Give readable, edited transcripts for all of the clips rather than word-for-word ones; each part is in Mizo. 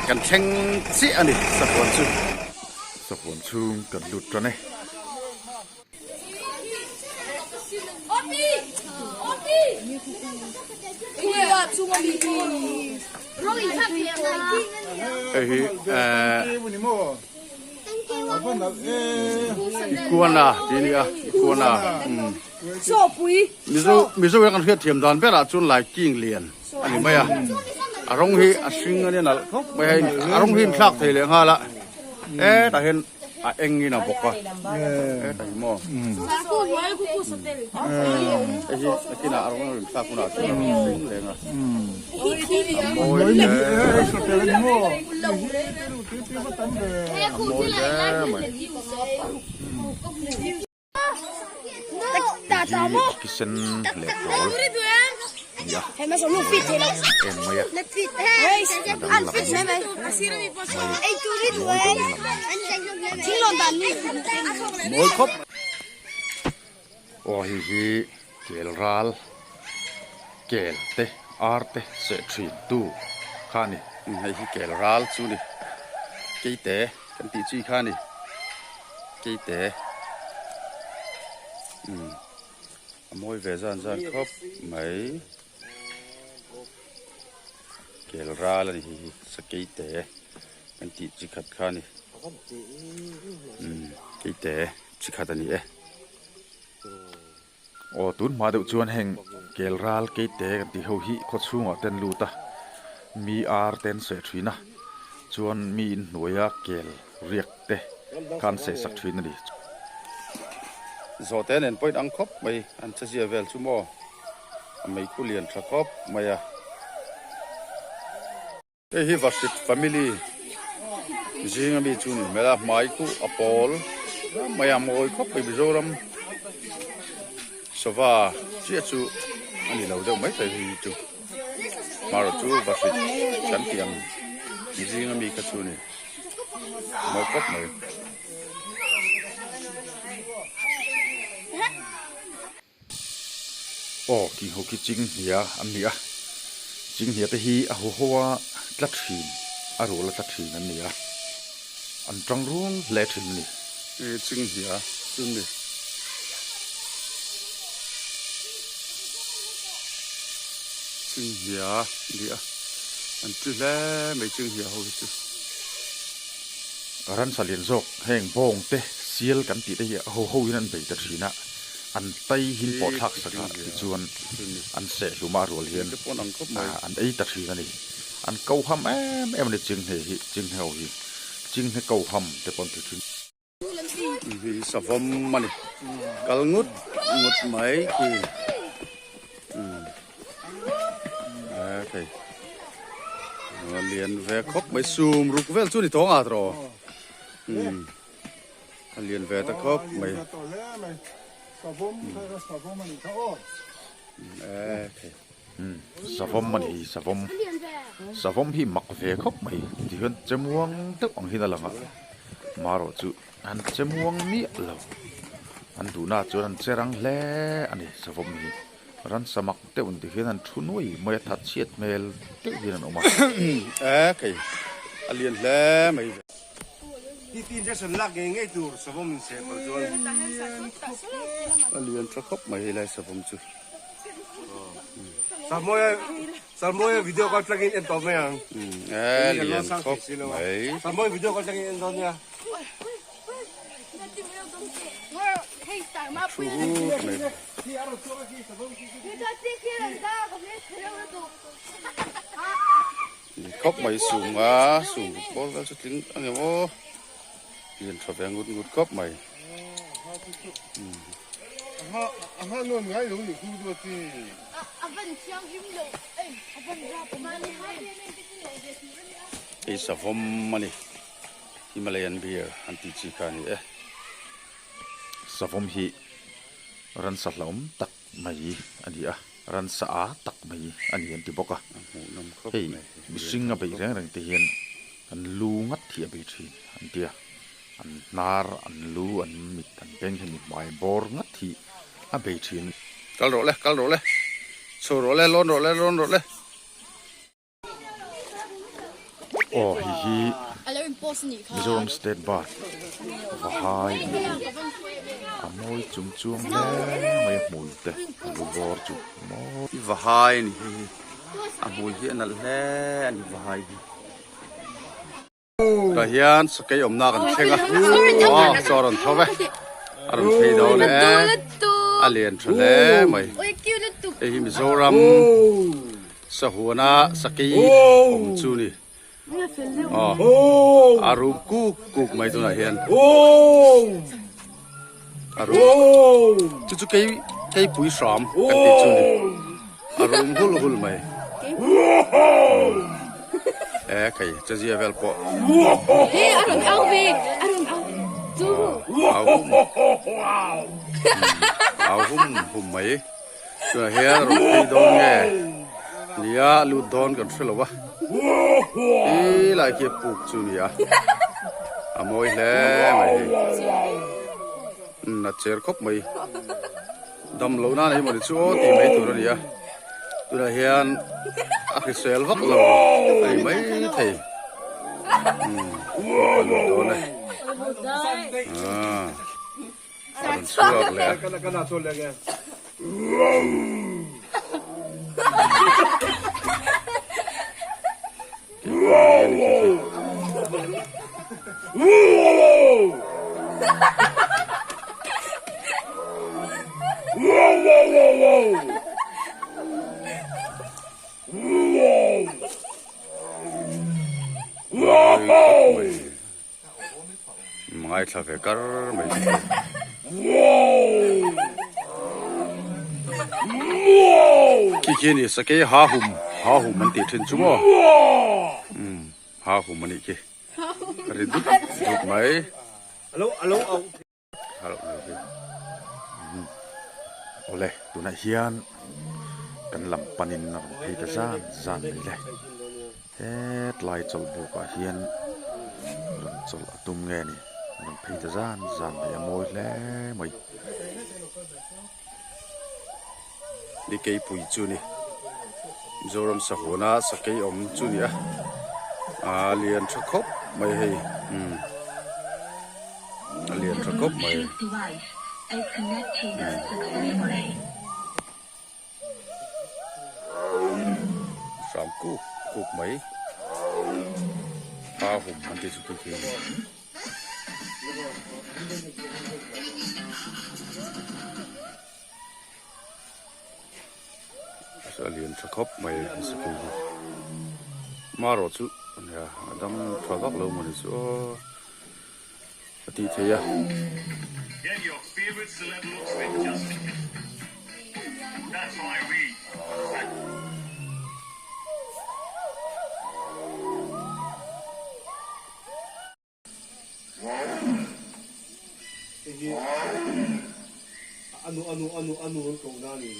Kan thleng chiah a ni sahuan chu. Sahuan chhung kan lut tan e. Hei hi eh Iguana tih a ni a Iguana umm Mizo Mizo hian kan hriat thiam dan berah chuan Laiking lian a ni mai a a rawng hi a hring a nia nalh khawp mai a a rawng hi a inthlak thei leh nghal a hetah hian a eng in a bawk a hetah hi maw hei hi nakinah a rawng a inthlak hunah chuan a hring reng a a mawi hle a mawi hle mai. Hi kisen leh pawl a ni a em mai a a dang lam mai mawi dang lam a ni mawi khawp aw hei hi kel ral kel te ar te seh thin tu kha a ni hei hi kel ral chu a ni keite kan tih chi kha a ni keite umm a mawi ve zan zan khawp mai kel ral a ni hei hi sakeite kan tih chi khat kha a ni umm keite chi khat a ni e. Aw tun hma deuh chuan heng kel ral keite kan tih ho hi khaw chhungah te an lut a, mi ar te an seh thin a, chuan mi inhnuaia kel riak te kha an seh sak thin a ni. Zawhte nen pawhin ang khawp mai an che zia vel chu maw a meikhu lian tha khawp mai a. Hei hi Vahrit family zinga mi chu ni hmel a, hmai khu a pawl mai a mawi khawp mai Mizoram sava chiah chu a ni lo deuh mai thei hei hi chu hmarawh chu Vahrit kan tih ang zinga mi kha chu a ni mawi khawp mai. Aw ki ho khi chinghnia an ni a, chinghnia te hi a haw haw a tla thin a rual a tla thin an ni a, an tang rual hle thin a ni. E chinghnia chu ni. Chinghnia a ni a, an ti hle mai chinghnia ho hi chu. Ransa lian zawk heng bawng te sial kan tih te hi a haw haw in an bei ta thin a. An tai hin pawh thlak sak a tichuan an seh hlum a rual hian an ei ta thin a ni. An ko ham em em a ni chinghne hi, chinghne ho hi, chinghne ko ham te pawh an ti thin. Hi savawm a ni, kal ngut ngut mai khi lian ve khawp mai sum ruk vel chu ni tawng a tawh. A lian ve ta khawp mai. Savawm a ni hi savawm. Savawm hi mak ve khawp mai tihian chemuang deuh ang hian a lang a. Marawh chu an chemuang miah lo. An duhna chuan an che rang hle a ni savawm hi. Ransa mak deuh ang tihian an thu nuai mai a thatchhiat hmel deuh hian an awm a. A lian hle mai. TT injection lak ngei ngei tur savawm in seh palh chuan. A lian tha khawp mai helai savawm chu. Salmawia Salmawia video call tlangin en tawh mai ang. A lian khawp mai. Salmawia video call tlangin en dawn nia. Thu hut mai. Khawp mai sum a sum ruk bawr vel chu tling a ni maw lian tha ve ngut ngut khawp mai. Hei savawm a ni Himalayan bear an tih chi kha a ni e. Savawm hi ransa hlauhawm tak mai a ni a, ransa a tak mai a ni an ti bawk a, hei mihring a beih reng reng te hian an lu ngat hi a bei thin an ti a, an hnar, an lu, an mit, an beng hemi hmai bawr ngat hi a bei thin. Kal rawh le, kal rawh le, chho rawh le, lawn rawh le, lawn rawh le. Aw hei hi Mizoram State Bird Vahai a ni a mawi chung chuang hle mai a hmui te a lu bawr chu mawi. I Vahai a ni hei hi a hmui hi a nalh hle a ni Vahai hi. Tah hian sakei awmna kan thleng a aw chaw a rawn tho ve a rawn phei dawn e a lian tha hle mai hei hi Mizoram sahuana sakei awm chu ni aw a rum kuk kuk mai tunah hian a rum chu chu kei keipui hram kan tih chu ni a rum hul hul mai e khai chezia vel pawh he a rawn au ve a rawn au chu au hum au hum hum mai tunah hian a rawn phei dawn nge nia lut dawn kan hre lo va ti lai khi a puk chu nia a mawi hle mai hei a cher khawp mai dam loh nan emaw ni chu aw tih mai tur a ni a tunah hian a hrisel vak lo a ni mai thei a lut dawn e a rawn chhuak leh a. Ngaithla ve kar mai chu. Khi khi ni sakei ha hum ha hum an tih thin chu maw um ha hum anih khi ri dut dut mai. Awle tunah hian kan lam panin a rawn phei ta zan zan mai le hetlai chawlh bukah hian rawn chawlh a tum nge ni a rawn phei ta zan zan mai a mawi hle mai. Ni keipui chu ni Mizoram sahuna sakei awm chu ni a a lian tha khawp mai hei umm a lian tha khawp mai hram kuk kuk mai a hum an tih chu khi khi. A lian tha khawp mai a sakei hi marawh chu nia a dam tha vak lo mawni chu aw a tih theih a. Anu anu anu anu an ko na ni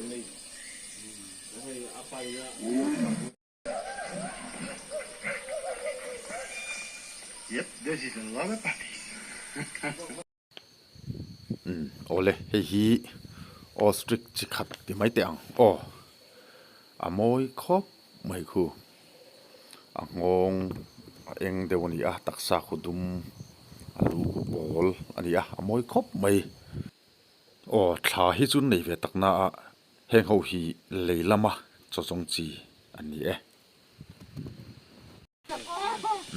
nei hei a pai na Yep, this is a lot of puppies. Umm awle hei hi ostrich chi khat ti mai teh ang aw a mawi khawp mai khu a nghawng a eng deuh a ni a taksa khu dum a lu khu pawl a ni a a mawi khawp mai aw thla hi chu nei ve tak na a heng ho hi lei lama chaw zawng chi an ni e.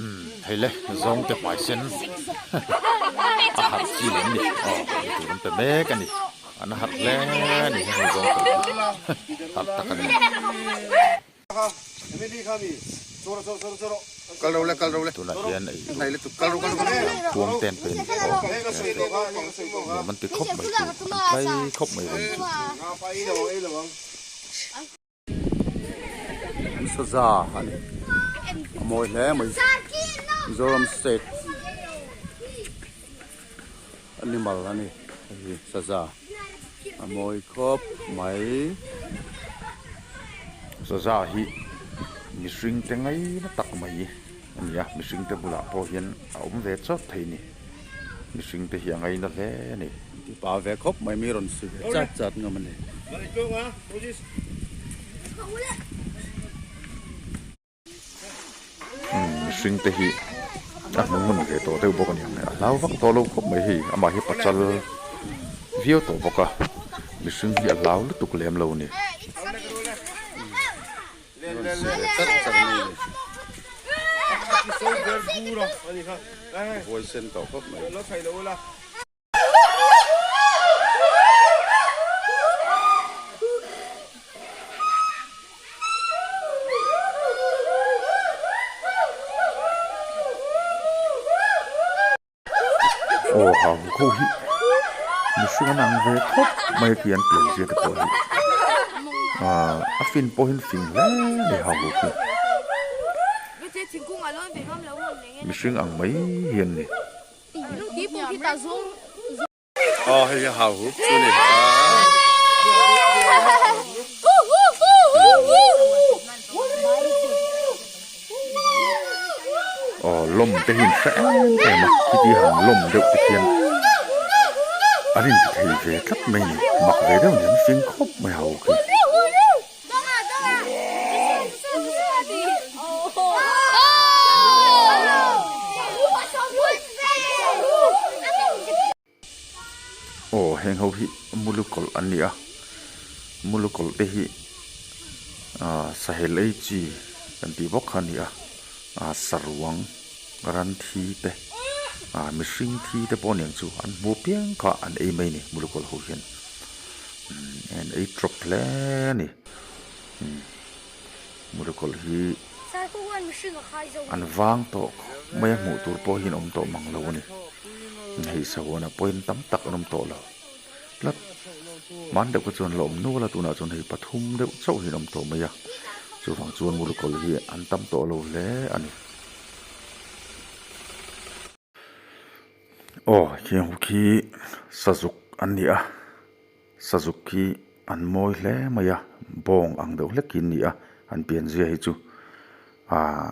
Umm hei le zawng te hmai sen a harh chi lem ni aw ei tur an pe mek a ni an a harh hle a ni heng zawng te hi harh tak a ni. Tunah hian ei tur kuang te an pe a ni aw nuam an ti khawp mai chu an tlai khawp mai vawiin chu. Saza a ni a mawi hle mai Mizoram state animal a ni hei hi saza a mawi khawp mai. Saza hi mihring te ngaina tak mai a ni a mihring te bulah pawh hian a awm ve chawt thei a ni mihring te hi a ngaina hle a ni. Tipa ve khawp mai mi rawn si ve chat chat ngam a ni. Mihring te hi a hmu ngun ve tawh deuh bawk a ni ang e, a hlau vak tawh lo khawp mai hei, amah hi pachal viau tawh bawk a, mihring hi a hlau lutuk lem lo a ni. Aw hau ho hi mihring an ang ve khawp mai a khi an pian zia te pawh hi ah a fin pawh hi an fing hle mai hau ho khi mihring ang mai hi an ni. Aw hei hi hau hup chu ni Aw lawm te hi an hre em em a khiti han lawm deuh te khian an inti thei ve tlat mai a ni mak ve deuh a ni an fing khawp mai hau khi. Aw heng ho hi mulukawlh an ni a mulukawlh te hi ah sahel ei chi kan tih bawk kha a ni a ah saruang ran thi te ah mihring thi te pawh aniang chu an hmu piang kha an ei mai a ni mulukawlh ho hian. An ei trawp hle a ni. Murikawlh hi an vang tawh khawp mai a, hmuh tur pawh hi an awm tawh mang lo a ni. Hei sahuanah pawhin tam tak an awm tawh lo tlat. Hman deuh kha chuan la awm nual a, tunah chuan hei pathum deuh chauh hi an awm tawh mai a. Chuvang chuan murikawlh hi an tam tawh lo hle a ni. Aw heng ho khi sazuk an ni a sazuk khi an mawi hle mai a bawng ang deuh hlek hi an ni a an pianzia hi chu ahh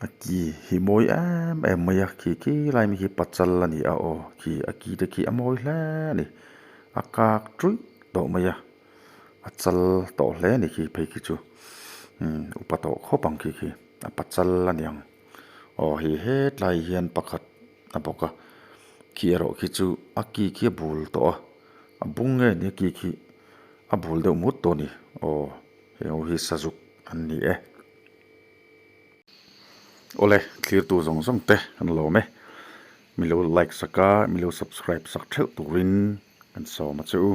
a ki hi mawi em em mai a khi khi lai mi khi pachal a ni a aw khi a ki te khi a mawi hle a ni a kak ṭuih tawh mai a a chal tawh hle a ni khi phei khi chu umm upa tawh khawp ang khi khi a pachal a ni ang. Aw hei hetlai hian pakhat a bawk a khi erawh khi chu a ki khi a bul tawh a a bung nge ni a ki khi a bul deuh mut tawh a ni aw heng ho hi sazuk an ni e. Awle thlirtu zawng zawng te kan lawm e milo like sak a milo subscribe sak theuh turin kan sawm a che u.